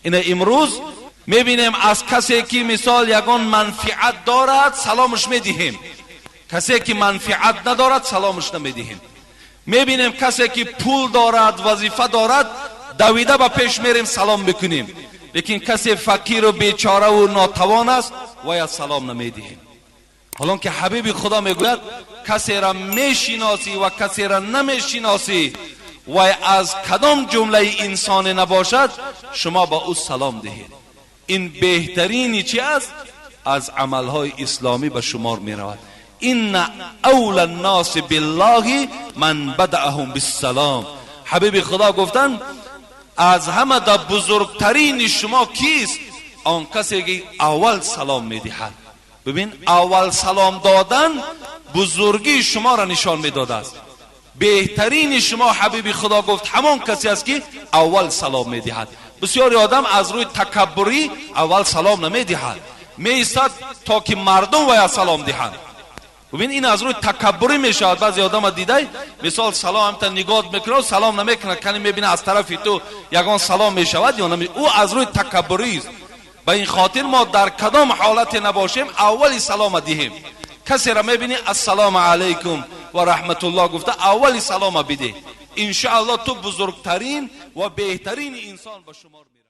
Ина имрӯз мебинем, аз касе ки мисол ягон манфиат дорад, саломаш медиҳем, касе ки манфиат надорад, саломаш намедиҳем. Мебинем, касе ки пул дорад, вазифа дорад, давида ба пеш мерем, салом мекунем, лекин касе фақиру бечораву нотавон аст, вая салом намедиҳем. Ҳолон ки ҳабиби Худо мегӯяд: касера мешиносӣ ва касера намешиносӣ, вай аз кадом ҷумлаи инсоне набошад, шумо ба ӯ салом диҳед. Ин беҳтарини чи аст? Аз амалҳои исломӣ ба шумор меравад. Инна авла нноси биллоҳи ман бадаъаҳум биссалом. Ҳабиби Худо гуфтанд: аз ҳама да бузургтарини шумо кист? Он касе ки аввал салом медиҳад. Бибин, аввал салом додан бузургии шуморо нишон медодааст. Беҳтарини шумо, ҳабиби Худо гуфт, ҳамон касе аст ки аввал салом медиҳад. Бисёри одам аз рӯи такаббурӣ аввал салом намедиҳад, меистад, то ки мардум вая салом диҳанд. Бибин, ин аз рӯи такаббурӣ мешавад. Баъзе одама дидай, мисол, салом ҳамта нигоҳ мекунад, салом намекунад, кани мебина, аз тарафи ту ягон салом мешавад ё наме. Ӯ аз рӯи такаббурист. Ба ин хотир мо дар кадом ҳолате набошем, аввали салома диҳем. Касеро мебинӣ, ассалому алайкум ва раҳматуллоҳ гуфта, аввали салома бидеҳ. Иншоаллоҳ, ту бузургтарин ва беҳтарини инсон ба шумор меравӣ.